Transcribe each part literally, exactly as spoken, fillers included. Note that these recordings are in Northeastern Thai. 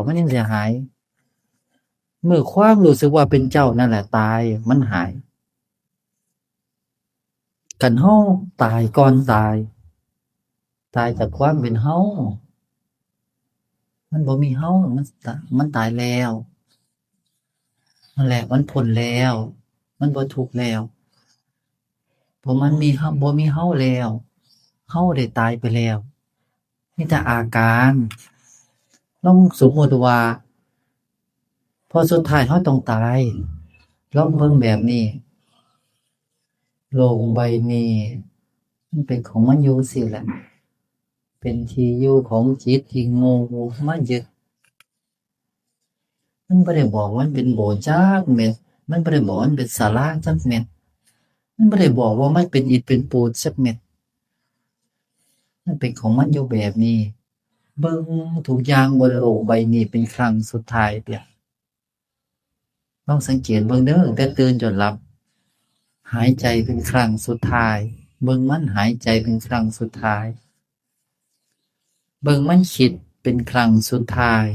มันยังสิหาย เมื่อความรู้สึกว่าเป็นเจ้านั่นแหละตาย มันหาย คันเฮาตายก่อนตาย ตายจากความเป็นเฮา มันบ่มีเฮา มันตะ- มันตายแล้ว นั่นแหละ มันพ้นแล้ว มันบ่ทุกข์แล้ว เพราะมันมีเฮา บ่มีเฮาแล้ว เฮาได้ตายไปแล้ว มีแต่อาการ ลองสมมุติว่า พอสุดท้ายเฮาต้องตาย ลองเบิ่งแบบนี้ โลกใบนี้ มันเป็นของมันอยู่จั่งซี้แหละ เป็นที่อยู่ของจิตที่โง่มายึด มันบ่ได้บอกว่ามันเป็นโบสถ์จักเม็ด มันบ่ได้บอกว่ามันเป็นศาลาจักเม็ด มันบ่ได้บอกว่ามันเป็นอิฐเป็นปูนจักเม็ด มันเป็นของมันอยู่แบบนี้ เบิ่งทุกอย่างบนโลกใบนี้เป็นครั้งสุดท้ายเด้อ ลองสังเกตเบิ่งเด้อ ตั้งแต่ตื่นจนหลับ หายใจเป็นครั้งสุดท้าย เบิ่งมันหายใจเป็นครั้งสุดท้าย เบิ่งมันคิดเป็นครั้งสุดท้าย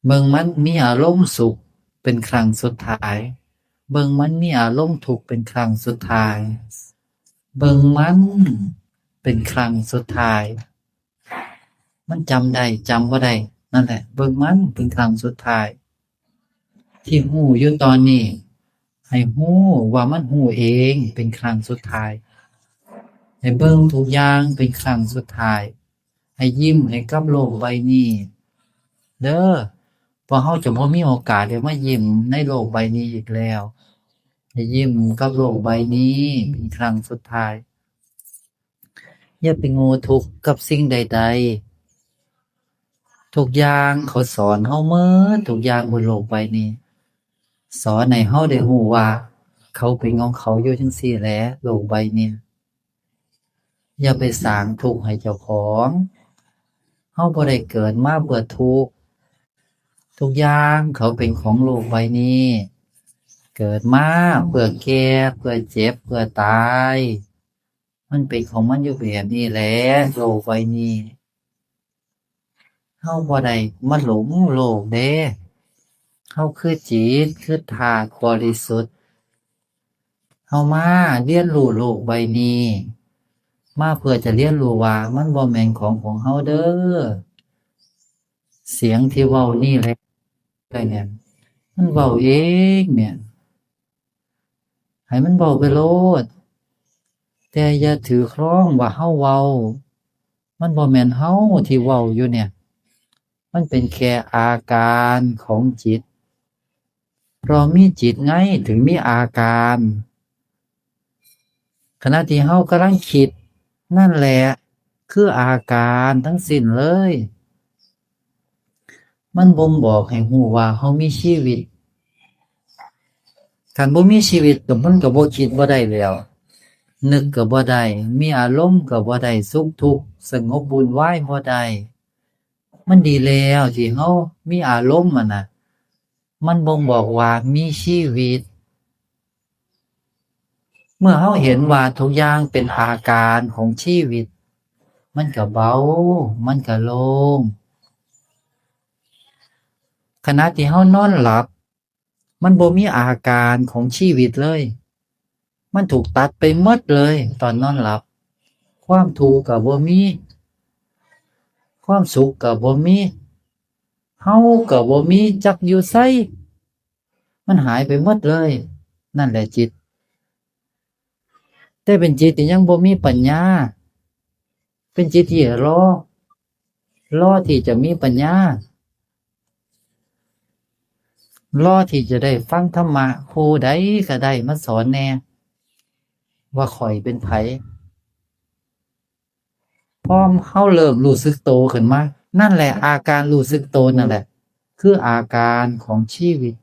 เบิ่งมันมีอารมณ์สุขเป็นครั้งสุดท้าย เบิ่งมันมีอารมณ์ทุกข์เป็นครั้งสุดท้าย เบิ่งมันเป็นครั้งสุดท้าย มันจำได้ จำบ่ได้ นั่นแหละ เบิ่งมันเป็นครั้งสุดท้าย ที่ฮู้อยู่ตอนนี้ ให้ฮู้ว่ามันฮู้เองเป็นครั้งสุดท้าย ให้เบิ่งทุกอย่างเป็นครั้งสุดท้าย ให้ยิ้มให้กับโลกใบนี้ เด้อ เพราะเฮาจะบ่มีโอกาสได้มายิ้มในโลกใบนี้อีกแล้ว ให้ยิ้มกับโลกใบนี้เป็นครั้งสุดท้าย อย่าไปโง่ทุกข์กับสิ่งใดๆ ทุกอย่างเขาสอนเฮาหมด ทุกอย่างบนโลกใบนี้ สอนให้เฮาได้ฮู้ว่า เขาเป็นของเขาอยู่จั่งซี้แหละ โลกใบนี้ อย่าไปสร้างทุกข์ให้เจ้าของ เฮาบ่ได้เกิดมาเพื่อทุกข์ ทุกอย่างเขาเป็นของโลกใบนี้ เกิดมาเพื่อแก่ เพื่อเจ็บ เพื่อตาย มันเป็นของมันอยู่แบบนี้แหละ โลกใบนี้ เฮาบ่ได้มาหลงโลกเด้ เฮาคือจิต คือธาตุบริสุทธิ์ เฮามาเรียนรู้โลกใบนี้ มาเพื่อจะเรียนรู้ว่ามันบ่แม่นของของเฮาเด้อ เสียงที่เว้านี่แหละ เนี่ย มันเว้าเองเนี่ย ให้มันเว้าไปโลด แต่อย่าถือครองว่าเฮาเว้า มันบ่แม่นเฮาที่เว้าอยู่เนี่ย มันเป็นแค่อาการของจิต เพราะมีจิตไงถึงมีอาการ ขณะที่เฮากำลังคิด นั่นแหละ คืออาการทั้งสิ้นเลย มันบ่งบอกให้ฮู้ว่าเฮามีชีวิต คันบ่มีชีวิตก็มันก็บ่คิดบ่ได้แล้ว นึกก็บ่ได้ มีอารมณ์ก็บ่ได้ สุขทุกข์ สงบวุ่นวายบ่ได้ มันดีแล้วที่เฮามีอารมณ์หั่นน่ะ มันบ่งบอกว่ามีชีวิต เมื่อเฮาเห็นว่าทุกอย่างเป็นอาการของชีวิต มันก็เบา มันก็โล่ง ขณะที่เฮานอนหลับ มันบ่มีอาการของชีวิตเลย มันถูกตัดไปหมดเลย ตอนนอนหลับ ความทุกข์ก็บ่มี ความสุขก็บ่มี เฮาก็บ่มี จักอยู่ไส มันหายไปหมดเลย นั่นแหละจิต แต่เป็นจิตที่ยังบ่มีปัญญา เป็นจิตที่รอ รอที่จะมีปัญญา รอที่จะได้ฟังธรรมะ ผู้ใดก็ได้มาสอนแหน่ ว่าข้อยเป็นไผ พอเฮาเริ่มรู้สึกโตขึ้นมา นั่นแหละ อาการรู้สึกโตนั่นแหละ คืออาการของชีวิต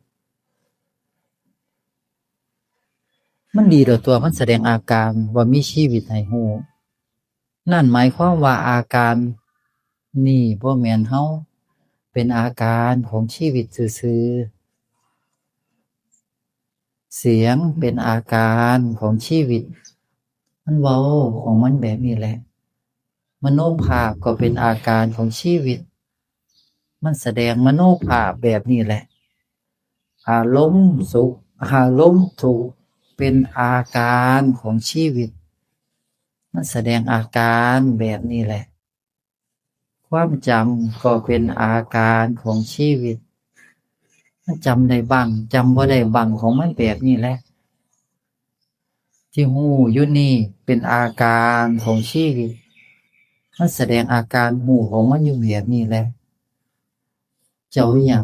มันดีแล้วตัว มันแสดงอาการว่ามีชีวิตให้ฮู้ นั่นหมายความว่าอาการนี่บ่แม่นเฮา เป็นอาการของชีวิตซื่อๆ เสียงเป็นอาการของชีวิต มันเว้าของมันแบบนี้แหละ มโนภาพก็เป็นอาการของชีวิต มันแสดงมโนภาพแบบนี้แหละ อารมณ์สุข อารมณ์ทุกข์ เป็นอาการของชีวิต มันแสดงอาการแบบนี้แหละ ความจำก็เป็นอาการของชีวิต มันจำได้บ้าง จำบ่ได้บ้างของมันแบบนี้แหละ ที่ฮู้อยู่นี่เป็นอาการของชีวิต มันแสดงอาการฮู้ของมันอยู่แบบนี้แหละ เจ้าอีหยัง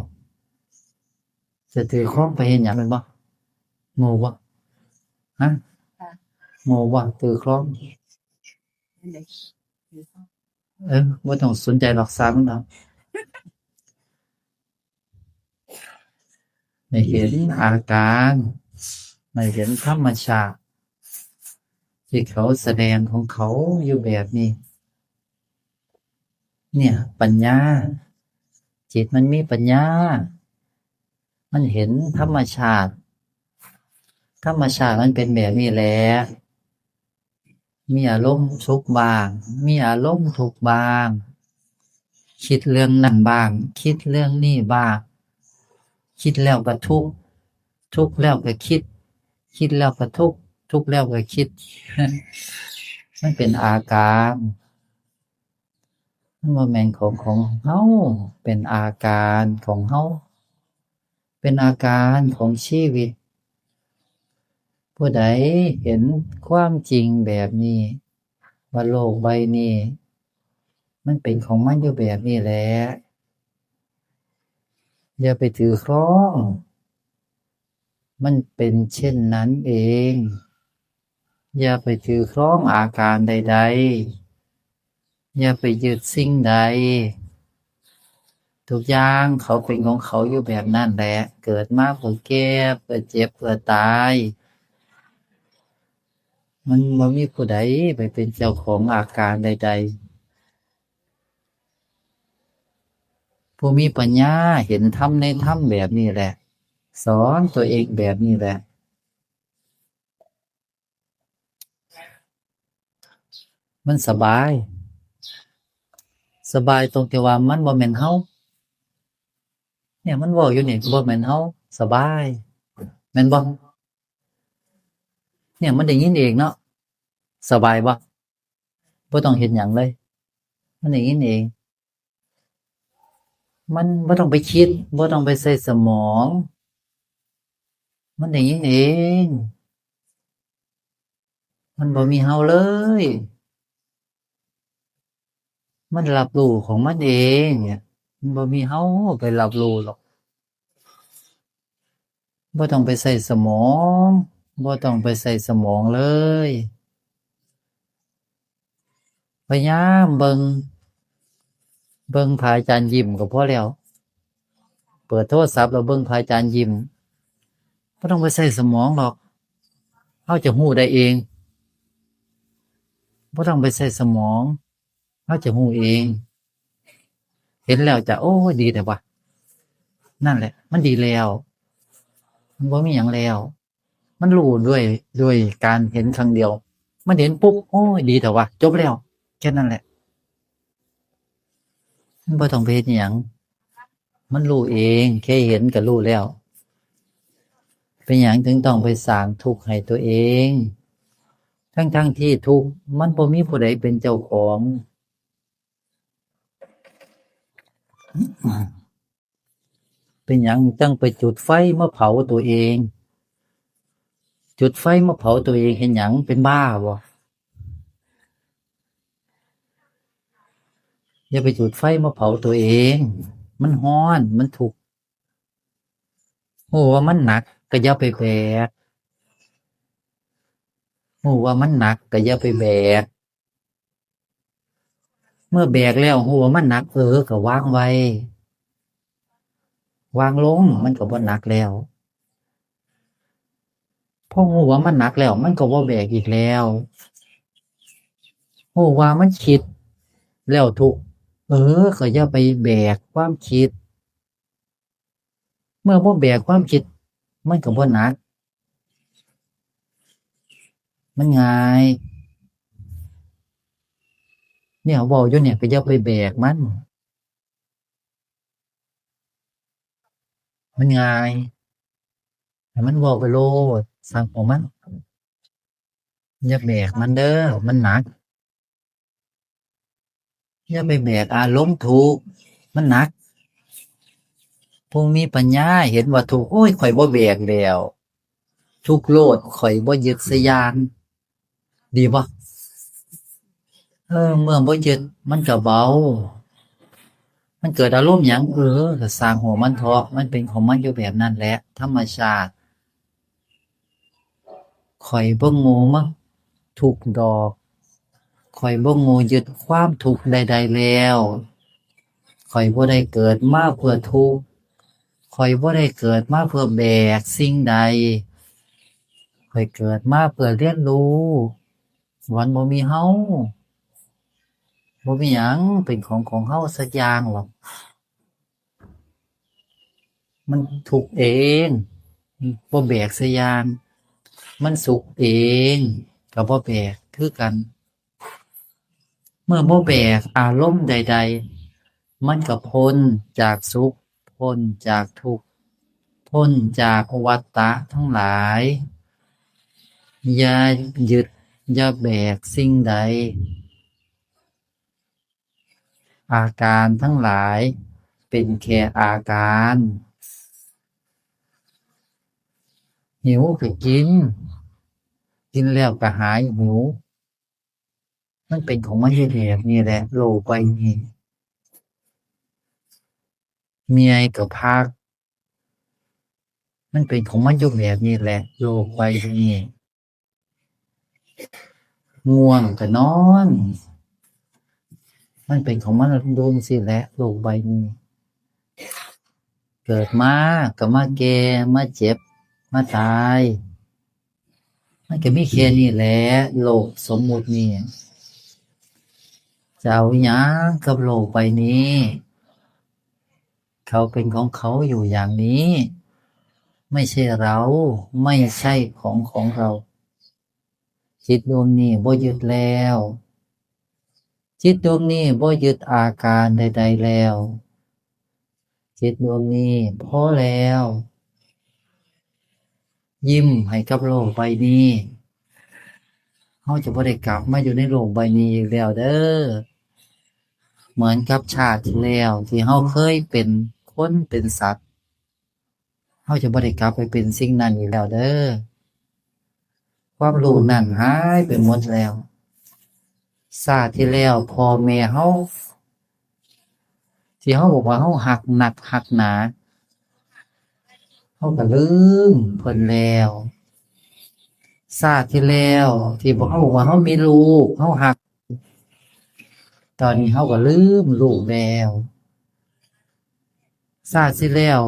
จะถือครองไปเฮ็ดหยังแม่นบ่ โง่บ่ ฮะ ค่ะ โง่บ่ ถือครอง อันใด เออ บ่ต้องสนใจหรอก ซ่างมันเถาะ ให้เห็นอาการ ให้เห็นธรรมชาติ ที่เขาแสดงของเขาอยู่แบบนี้ เนี่ย ปัญญา จิตมันมีปัญญา มันเห็นธรรมชาติ ธรรมชาติมันเป็นแบบนี้แหละ มีอารมณ์สุขบ้าง มีอารมณ์ทุกข์บ้าง คิดเรื่องนั้นบ้าง คิดเรื่องนี้บ้าง คิดแล้วก็ทุกข์ ทุกข์แล้วก็คิด คิดแล้วก็ทุกข์ ทุกข์แล้วก็คิด มันเป็นอาการ มันบ่แม่นของของเฮา เป็นอาการของเฮา เป็นอาการของชีวิต ผู้ใดเห็นความจริงแบบนี้ ว่าโลกใบนี้ มันเป็นของมันอยู่แบบนี้แหละ อย่าไปถือครอง มันเป็นเช่นนั้นเอง อย่าไปถือครองอาการใดๆ อย่าไปยึดสิ่งใด ทุกอย่างเขาเป็นของเขาอยู่แบบนั้นแหละ เกิดมาเพื่อแก่ เพื่อเจ็บ เพื่อตาย มันบ่มีผู้ใดไปเป็นเจ้าของอาการใดๆ ผู้มีปัญญาเห็นธรรมในธรรมแบบนี้แหละ สอนตัวเองแบบนี้แหละ มันสบาย สบายตรงที่ว่ามันบ่แม่นเฮา เนี่ยมันเว้าอยู่นี่บ่แม่นเฮา สบาย แม่นบ่ เนี่ยมันได้ยินเองเนาะ สบายบ่ บ่ต้องเฮ็ดหยังเลย มันได้ยินเอง มันบ่ต้องไปคิด บ่ต้องไปใช้สมอง มันได้ยินเอง มันบ่มีเฮาเลย มันรับรู้ของมันเองเนี่ย มันบ่มีเฮาไปรับรู้หรอก บ่ต้องไปใช้สมอง บ่ต้องไปใช้สมองเลย พยายามเบิ่ง เบิ่งพระอาจารย์ยิ้มก็พอแล้ว เปิดโทรศัพท์แล้วเบิ่งพระอาจารย์ยิ้ม บ่ต้องไปใช้สมองหรอก เฮาจะฮู้ได้เอง บ่ต้องไปใช้สมอง เฮาจะฮู้เอง เห็นแล้วจะ โอ้ย ดีแท้วะ นั่นแหละ มันดีแล้ว มันบ่มีหยังแล้ว มันรู้ด้วย ด้วยการเห็นครั้งเดียว มันเห็นปุ๊บ โอ้ย ดีแท้วะ จบแล้ว แค่นั้นแหละ มันบ่ต้องไปเฮ็ดอิหยัง มันรู้เอง แค่เห็นก็รู้แล้ว เป็นหยังถึงต้องไปสร้างทุกข์ให้ตัวเอง ทั้งๆที่ทุกข์มันบ่มีผู้ใดเป็นเจ้าของ เป็นหยังจั่งไปจุดไฟมาเผาตัวเอง จุดไฟมาเผาตัวเองเฮ็ดหยัง เป็นบ้าบ่ อย่าไปจุดไฟมาเผาตัวเอง มันร้อน มันทุกข์ ฮู้ว่ามันหนักก็อย่าไปแบก ฮู้ว่ามันหนักก็อย่าไปแบก เมื่อแบกแล้วฮู้ว่ามันหนัก เออ ก็วางไว้ วางลง มันก็บ่หนักแล้ว พอฮู้ว่ามันหนักแล้ว มันก็บ่แบกอีกแล้ว ฮู้ว่ามันคิดแล้วทุกข์ เออ ก็อย่าไปแบกความคิด เมื่อบ่แบกความคิด มันก็บ่หนัก มันง่าย เนี่ยเว้าอยู่เนี่ย ก็อย่าไปแบกมัน มันง่าย ให้มันเว้าไปโลด สร้างของมัน อย่าแบกมันเด้อ มันหนัก อย่าไปแบกอารมณ์ทุกข์ มันหนัก ผู้มีปัญญาเห็นว่าทุกข์ โอ้ย ข้อยบ่แบกแล้ว ทุกข์โลด ข้อยบ่ยึดสักอย่าง ดีบ่ เออ เมื่อบ่ยึด มันก็เบา มันเกิดอารมณ์หยัง เออ ก็ซ่างหัวมันเถาะ มันเป็นของมันอยู่แบบนั้นแหละ ธรรมชาติ ข้อยบ่โง่มาทุกข์ดอก ข้อยบ่โง่ยึดความทุกข์ใดๆแล้ว ข้อยบ่ได้เกิดมาเพื่อทุกข์ ข้อยบ่ได้เกิดมาเพื่อแบกสิ่งใด ข้อยเกิดมาเพื่อเรียนรู้ มันบ่มีเฮา บ่มีหยังเป็นของของเฮาสักอย่างหรอก มันทุกข์เอง บ่แบกสักอย่าง มันสุขเอง ก็บ่แบกคือกัน เมื่อบ่แบกอารมณ์ใดๆ มันก็พ้นจากสุข พ้นจากทุกข์ พ้นจากวัฏฏะทั้งหลาย อย่ายึด อย่าแบกสิ่งใด อาการทั้งหลายเป็นแค่อาการ หิวก็กิน กินแล้วก็หายหิว มันเป็นของมันอยู่แบบนี้แหละ โลกใบนี้ เมื่อยก็พัก มันเป็นของมันอยู่แบบนี้แหละ โลกใบนี้ ง่วงก็นอน มันเป็นของมันอยู่จั่งซี้แหละ โลกใบนี้ เกิดมาก็มาแก่ มาเจ็บ มาตาย มันก็มีแค่นี้แหละ โลกสมมุตินี่ จะเอาหยังกับโลกใบนี้ เขาเป็นของเขาอยู่อย่างนี้ ไม่ใช่เรา ไม่ใช่ของของเรา จิตดวงนี้บ่ยึดแล้ว จิตดวงนี้บ่ยึดอาการใดๆแล้ว จิตดวงนี้พอแล้ว ยิ้มให้กับโลกใบนี้ เฮาจะบ่ได้กลับมาอยู่ในโลกใบนี้อีกแล้วเด้อ เหมือนกับชาติที่แล้วที่เฮาเคยเป็นคนเป็นสัตว์ เฮาจะบ่ได้กลับไปเป็นสิ่งนั้นอีกแล้วเด้อ ความรู้นั้นหายไปหมดแล้ว ชาติที่แล้วพ่อแม่เฮา ที่เฮาบอกว่าเฮาฮักนักฮักหนา เฮาก็ลืมเพิ่นแล้ว ชาติที่แล้วที่พวกเฮาบอกว่าเฮามีลูก เฮาฮัก ตอนนี้เฮาก็ลืมลูกแล้ว ชาติที่แล้ว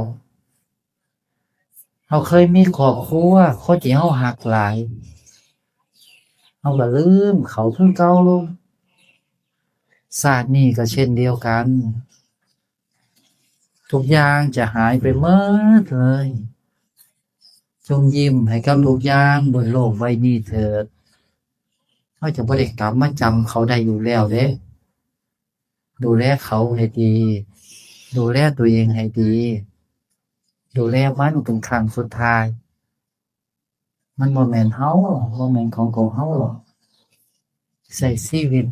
เฮาเคยมีครอบครัว คนที่เฮาฮักหลาย เฮาก็ลืมเขาคือเก่า ชาตินี้ก็เช่นเดียวกัน ทุกอย่างจะหายไปหมดเลย จงยิ้มให้กับทุกอย่างบนโลกใบนี้เถิด เฮาจะบ่ได้กลับมาจำเขาได้อยู่แล้วเด้ ดูแลเขาให้ดี ดูแลตัวเองให้ดี ดูแลมันเป็นครั้งสุดท้าย มันบ่แม่นเฮา บ่แม่นของของเฮาหรอก ใช้ชีวิต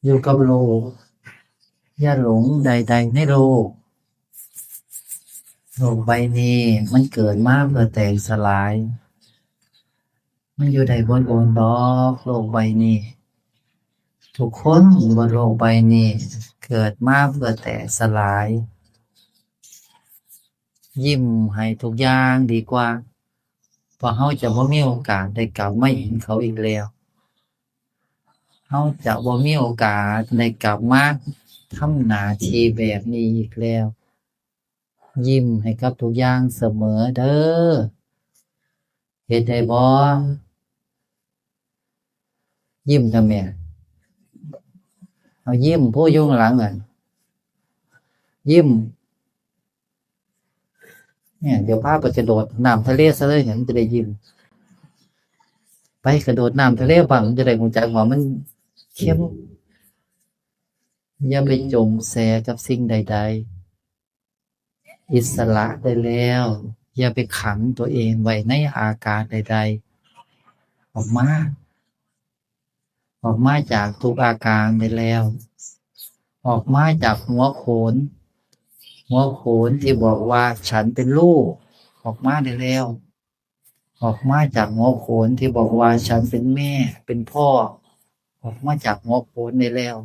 อยู่กับโลก อย่าหลงใดๆในโลก โลกใบนี้มันเกิดมาเพื่อแตกสลาย มันอยู่ได้บ่โดนดอก โลกใบนี้ ทุกคนบนโลกใบนี้ เกิดมาเพื่อแตกสลาย ยิ้มให้ทุกอย่างดีกว่า เพราะเฮาจะบ่มีโอกาสได้กลับมาเห็นเขาอีกแล้ว เฮาจะบ่มีโอกาสได้กลับมาทำหน้าที่แบบนี้อีกแล้ว ยิ้มให้กับทุกอย่างเสมอเด้อ เฮ็ดได้บ่ ยิ้มทำไม เอายิ้มผู้อยู่ข้างหลังอ่ะ ยิ้ม เนี่ย เดี๋ยวพาไปกระโดดน้ำทะเลซะเลยเนี่ย มันจะได้ยิ้ม ไปกระโดดน้ำทะเลบ้าง มันจะได้รู้จักว่ามันเค็ม อย่าไปจมแสกับสิ่งใด อิสระได้แล้ว อย่าไปขังตัวเองไว้ในอาการใดๆ ออกมา ออกมาจากทุกอาการได้แล้ว ออกมาจากหัวโขน หัวโขนที่บอกว่าฉันเป็นลูก ออกมาได้แล้ว ออกมาจากหัวโขนที่บอกว่าฉันเป็นแม่ เป็นพ่อ ออกมาจากหัวโขนได้แล้ว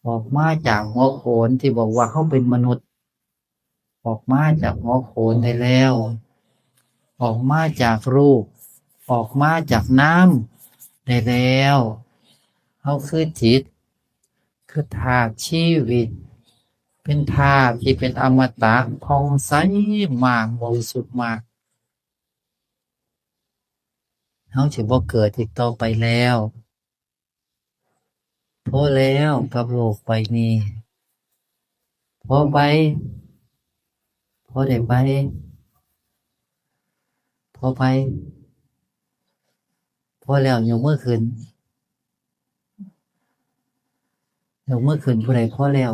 ออกมาจากหัวโขนที่บอกว่าเขาเป็นมนุษย์ ออกมาจากหัวโขนได้แล้ว ออกมาจากรูป ออกมาจากนามได้แล้ว เขาคือจิต คือธาตุชีวิต เป็นธาตุที่เป็นอมตะ ผ่องใสมาก บริสุทธิ์มาก เขาจะบ่เกิดอีกต่อไปแล้ว พอแล้วกับโลกใบนี้ พอไป พอได้ไป พอไป พอแล้ว ยกมือขึ้น ยกมือขึ้น ผู้ใดพอแล้ว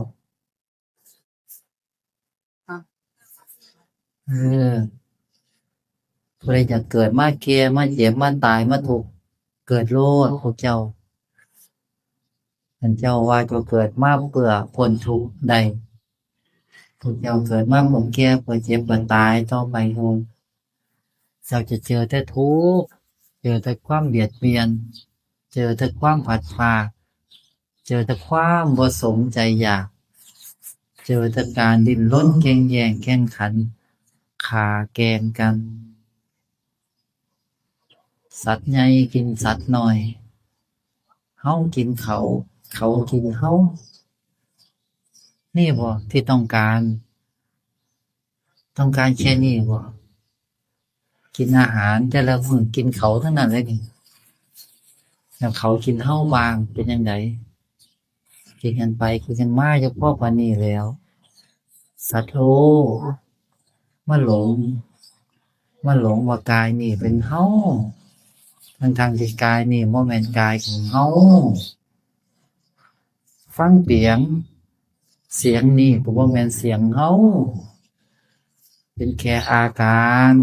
เออ ผู้ใดอยากเกิดมาแก่ มาเจ็บ มาตาย มาทุกข์ เกิดโลด พวกเจ้า อันเจ้าว่าเจ้าเกิดมาเพื่อพ้นทุกข์ได้ พวกเจ้าเกิดมาเพื่อแก่ เพื่อเจ็บ เพื่อตาย ต่อไปโลด เจ้าจะเจอแต่ทุกข์ เจอแต่ความเบียดเบียน เจอแต่ความพลัดพราก เจอแต่ความบ่สมใจอยาก เจอแต่การดิ้นรนแข่งแย่งแข่งขัน ฆ่าแกล้งกัน สัตว์ใหญ่กินสัตว์น้อย เฮากินเขา เขากินเฮา นี่บ่ที่ต้องการ ต้องการแค่นี้บ่ กินอาหารแต่ละมื้อกินเขาทั้งนั้นเลยนี่ แล้วเขากินเฮาบ้างเป็นจั่งใด กินกันไปกินกันมา เฉพาะปานนี้แล้ว สัตว์โลก มาหลง มาหลงว่ากายนี่เป็นเฮา ทั้งๆที่กายนี่บ่แม่นกายของเฮา ฟังเปียง เสียงนี่ก็บ่แม่นเสียงเฮา เป็นแค่อาการ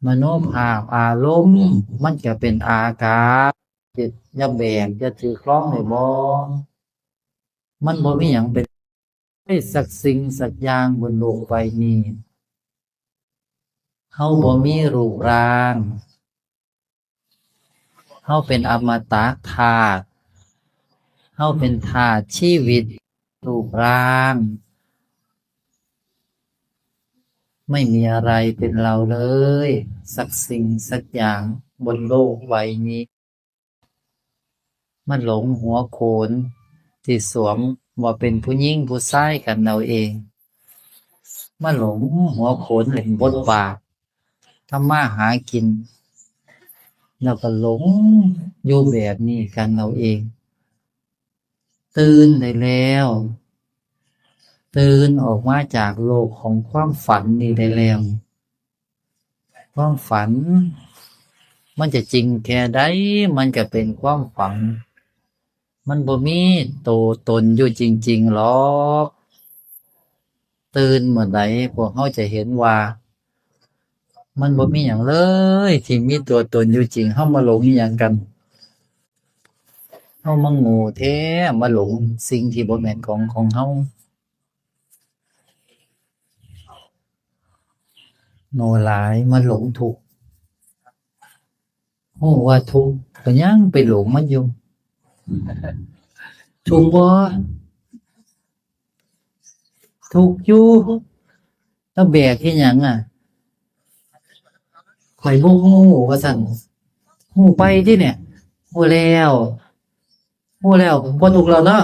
มโนภาพอารมณ์ มันก็เป็นอาการ อย่าแบก อย่าถือครองได้บ่ มันบ่มีหยังเป็น ได้สักสิ่งสักอย่างบนโลกใบนี้ เฮาบ่มีรูปร่าง เฮาเป็นอมตะธาตุ เฮาเป็นธาตุชีวิต รูปร่าง ไม่มีอะไรเป็นเราเลย สักสิ่งสักอย่างบนโลกใบนี้ มาหลงหัวโขนที่สวมว่าเป็นผู้หญิงผู้ชายกันเอาเอง มาหลงหัวโขนเล่นบทบาท ทำมาหากิน แล้วก็หลงอยู่แบบนี้กันเอาเอง ตื่นได้แล้ว ตื่นออกมาจากโลกของความฝันนี้ได้แล้ว ความฝัน มันจะจริงแค่ใด มันก็เป็นความฝัน มันบ่มีตัวตนอยู่จริงๆหรอก ตื่นเมื่อใด พวกเฮาจะเห็นว่า มันบ่มีหยังเลยที่มีตัวตนอยู่จริง เฮามาหลงอิหยังกัน เฮามาโง่แท้ มาหลงสิ่งที่บ่แม่นของของเฮา โง่หลาย มาหลงทุกข์ ฮู้ว่าทุกข์ ก็ยังไปหลงมันอยู่ ทุกข์บ่ ทุกข์อยู่ แล้วแบกเฮ็ดหยังอะ ข้อยบ่ฮู้ ว่าซั่น ฮู้ไปติเนี่ย ฮู้แล้ว ฮู้แล้ว บ่ทุกข์แล้วเนาะ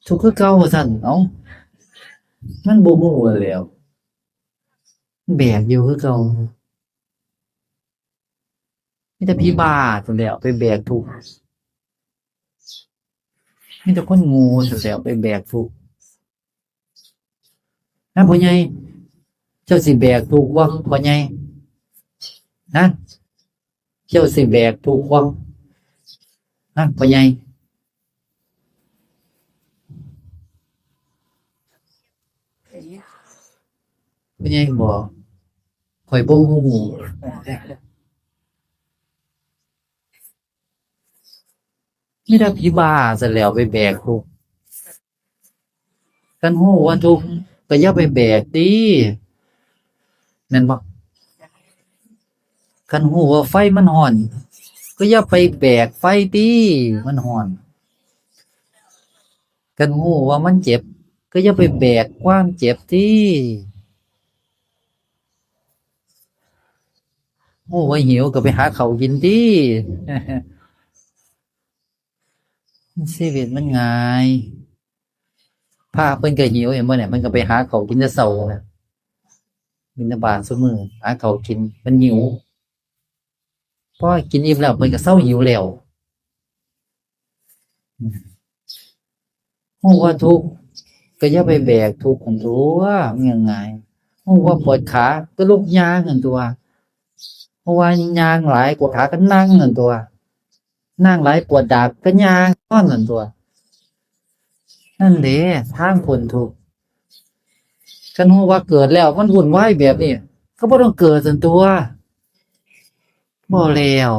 ทุกข์คือเก่า ว่าซั่น เอ้า มันบ่ฮู้แหล้ว แบกอยู่คือเก่า มีแต่ผีบ้าพู้นแหล้วไปแบกทุกข์ มีแต่คนโง่พู้นแหล้วไปแบกทุกข์ นะพ่อใหญ่ เจ้าสิแบกทุกข์บ่ พ่อใหญ่ นะ เจ้าสิแบกทุกข์บ่ นะพ่อใหญ่ เ ผู้ใหญ่บอก ข่อยบ่ฮู้ มีแต่ผีบ้าซะแล้วไปแบกทุกข์ คันฮู้ว่าทุกข์ก็อย่าไปแบกติ แม่นบ่ คันฮู้ว่าไฟมันฮ้อน ก็อย่าไปแบกไฟติ มันฮ้อน คันฮู้ว่ามันเจ็บ ก็อย่าไปแบกความเจ็บติ ฮู้ว่าหิวก็ไปหาข้าวกินติ ชีวิตมันง่าย พระเพิ่นก็หิว เห็นบ่เนี่ย มันก็ไปหาข้าวกินแต่เช้าน่ะ บิณฑบาตซุมื้อ หาข้าวกิน มันหิว พอกินอิ่มแล้ว เพิ่นก็เซาหิวแล้ว อืม ฮู้ว่าทุกข์ ก็อย่าไปแบกทุกข์หั่นตั่ว มันง่ายๆ ฮู้ว่าปวดขา ก็ลุกย่างหั่นตั่ว ฮู้ว่าย่างหลายปวดขา ก็นั่งหั่นตั่ว นั่งหลายปวดดาก ก็ย่างนอนหั่นตั่ว นั่นเด้ ทางพ้นทุกข์ คันฮู้ว่าเกิดแล้วมันวุ่นวายแบบนี้ ก็บ่ต้องเกิดซั่นตั่ว บ่แล้ว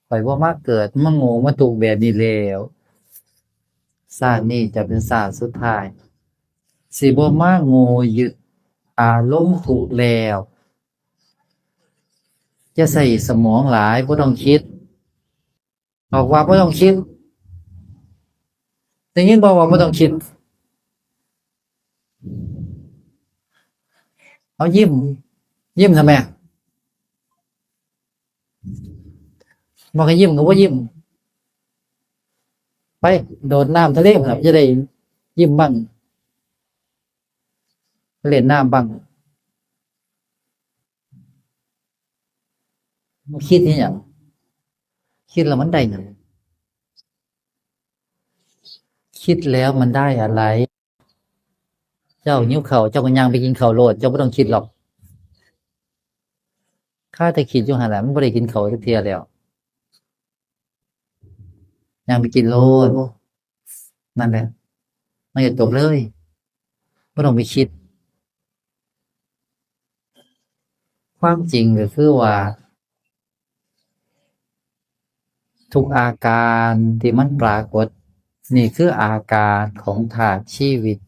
ข้อยบ่มาเกิด มาโง่ มาทุกข์แบบนี้แล้ว ชาตินี้จะเป็นชาติสุดท้าย สิบ่มาโง่ยึดอารมณ์ทุกข์แล้ว อย่าใช้สมองหลาย บ่ต้องคิด บอกว่าบ่ต้องคิด ได้ยินบ่ว่าบ่ต้องคิด เอายิ้ม ยิ้มทำไม บอกให้ยิ้มก็บ่ยิ้ม ไปโดดน้ำทะเลครับ จะได้ยิ้มบ้าง เล่นน้ำบ้าง คิดนี่หยัง คิดแล้วมันได้หยัง คิดแล้วมันได้อะไร เจ้าหิวข้าว เจ้าก็ย่างไปกินข้าวโลด เจ้าบ่ต้องคิดหรอก คาแต่คิดอยู่หั่นแหละ มันบ่ได้กินข้าวจักเทื่อแล้ว ย่างไปกินโลด นั่นแหละ มันก็จบเลย บ่ต้องไปคิด ความจริงก็คือว่า ทุกอาการที่มันปรากฏ นี่คืออาการของธาตุชีวิต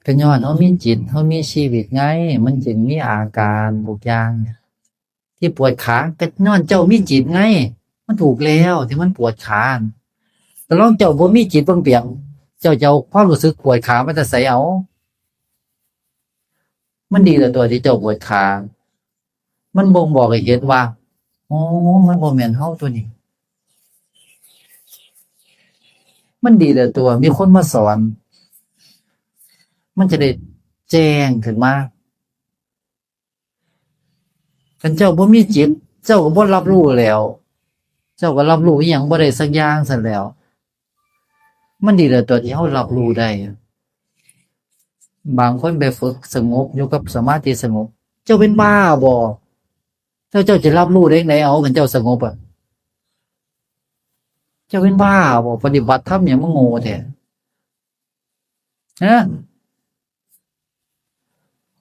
ก็ย้อนเฮามีจิต เฮามีชีวิตไง มันจึงมีอาการทุกอย่างเนี่ย ที่ปวดขา ก็ย้อนเจ้ามีจิตไง มันถูกแล้วที่มันปวดขา แต่ลองเจ้าบ่มีจิตเบิ่งเปียง เจ้าจะเอาความรู้สึกปวดขามาแต่ไสเอา มันดีแล้วตัวที่เจ้าปวดขา มันบ่งบอกให้เห็นว่า อ๋อ มันบ่แม่นเฮาตัวนี้ มันดีแล้วตัว มีคนมาสอน มันจะได้แจ้งขึ้นมา คันเจ้าบ่มีจิต เจ้าก็บ่รับรู้แล้ว เจ้าก็รับรู้อิหยังบ่ได้สักอย่างซั้นแล้ว มันดีแล้วตัวที่เฮารับรู้ได้ บางคนไปฝึกสงบอยู่กับสมาธิสงบ เจ้าเป็นบ้าบ่ เจ้า เจ้าจะรับรู้ได้ไงเอา คันเจ้าสงบอะ เจ้าเป็นบ้าบ่ ปฏิบัติธรรมหยังมาโง่แท้ ฮะ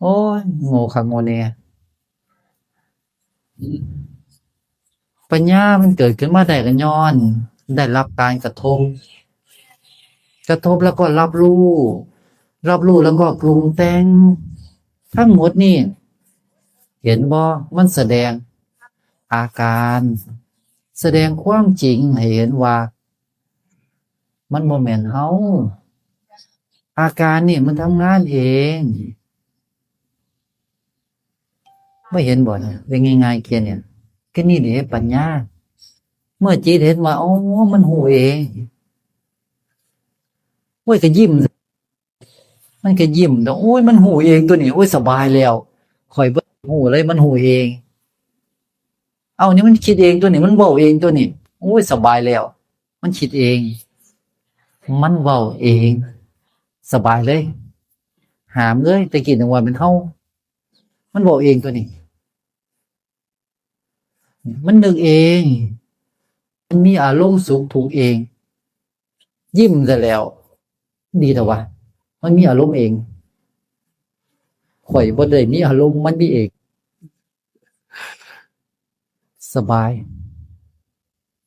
โอ้ย โง่คักโง่แน่ ปัญญามันเกิดขึ้นมาได้ก็ย้อนได้รับการกระทบ กระทบแล้วก็รับรู้ รับรู้แล้วก็ปรุงแต่ง ทั้งหมดนี่ เห็นบ่ มันแสดงอาการ แสดงความจริงให้เห็นว่า มันบ่แม่นเฮา อาการนี่มันทำงานเอง บ่เห็นบ่เนี่ย เรื่องง่ายๆแค่เนี่ย ก็นี่เด้ปัญญา เมื่อจิตเห็นว่า อ๋อ มันฮู้เอง โอ้ย ก็ยิ้ม มันก็ยิ้ม โอ้ย มันฮู้เองตัวนี้ โอ้ย สบายแล้ว ข่อยบ่ฮู้เลย มันฮู้เอง เอา นี่มันคิดเองตัวนี้ มันเว้าเองตัวนี้ โอ้ย สบายแล้ว มันคิดเอง มันเว้าเอง สบายเลย หามเลย แต่กี้นึกว่าเป็นเฮา มันเว้าเองตัวนี้ มันนึกเอง มันมีอารมณ์สุขทุกข์เอง ยิ้มซะแล้ว ดีแต่ว่า มันมีอารมณ์เอง ข่อยบ่ได้มีอารมณ์ มันมีเอง สบาย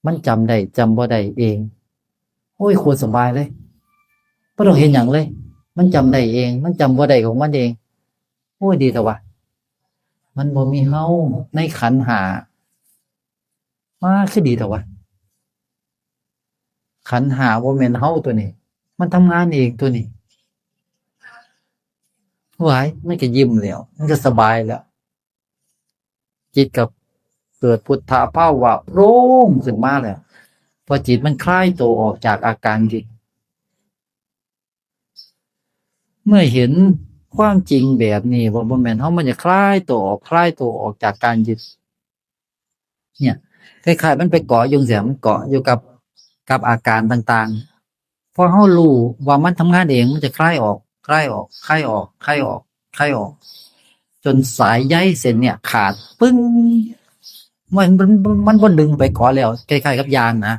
มันจำได้ จำบ่ได้เอง โอ้ย โคตรสบายเลย บ่ต้องเฮ็ดหยังเลย มันจำได้เอง มันจำบ่ได้ของมันเอง โอ้ย ดีแท้วะ มันบ่มีเฮาในขันธ์ห้า มาคือดีแท้วะ ขันธ์ห้าบ่แม่นเฮาตัวนี้ มันทำงานเองตัวนี้ หวาย มันก็ยิ้มแล้ว มันก็สบายแล้ว จิตก็เกิดพุทธภาวะโปร่งขึ้นมาแล้ว เพราะจิตมันคลายตัวออกจากอาการยึด เมื่อเห็นความจริงแบบนี้ ว่าบ่แม่นเฮา มันจะคลายตัวออก คลายตัวออกจากการยึด เนี่ย คล้ายๆ มันไปเกาะอยู่จั่งซี้ มันเกาะอยู่กับ กับอาการต่างๆ พอเฮารู้ว่ามันทำงานเอง มันจะคลายออก คลายออก คลายออก คลายออก คลายออก จนสายใยเส้นเนี่ยขาด ปึ้ง มัน มัน มันบ่ดึงไปเกาะแล้ว คล้ายๆ กับยางนะ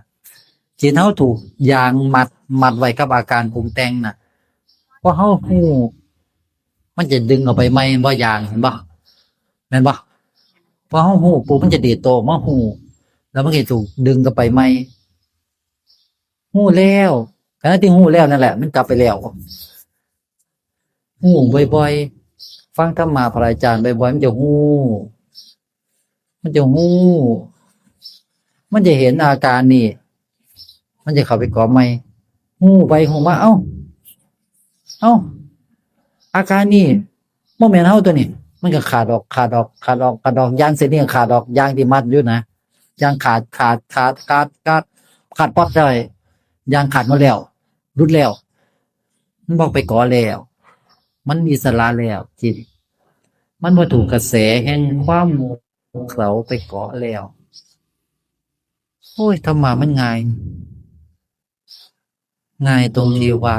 จิตเฮาถูกยางมัด มัดไว้กับอาการปรุงแต่งน่ะ พอเฮารู้ มันจะดึงออกไปใหม่ บ่ ยาง เห็นบ่ แม่นบ่ พอเฮารู้ปุ๊บ มันจะดีดตัวออกมารู้ แล้วมันก็ถูกดึงกลับไปใหม่ รู้แล้ว ขณะที่รู้แล้วนั่นแหละ มันกลับไปแล้ว รู้บ่อยๆ ฟังธรรมะพระอาจารย์บ่อยๆ มันจะรู้ มันจะรู้ มันจะเห็นอาการนี่ มันจะเข้าไปเกาะใหม่ รู้ไปรู้มา เอ้า เอ้า อาการนี่บ่แม่นเฮาตัวนี้ มันก็ขาดออก ขาดออก ขาดออก ขาดออก ยางเส้นนี้ก็ขาดออก ยางที่มัดอยู่นะ ยางขาด ขาด ขาด ขาด ขาด ขาดป๊อดเลย ยางขาดหมดแล้ว หลุดแล้ว มันบ่ไปเกาะแล้ว มันอิสระแล้ว จิต มันบ่ถูกกระแสแห่งความมัวเมาไปเกาะแล้ว โอ้ย ธรรมะมันง่าย ง่ายตรงที่ว่า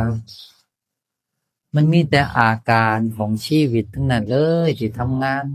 มันมีแต่อาการของชีวิตทั้งนั้นเลยที่ทำงาน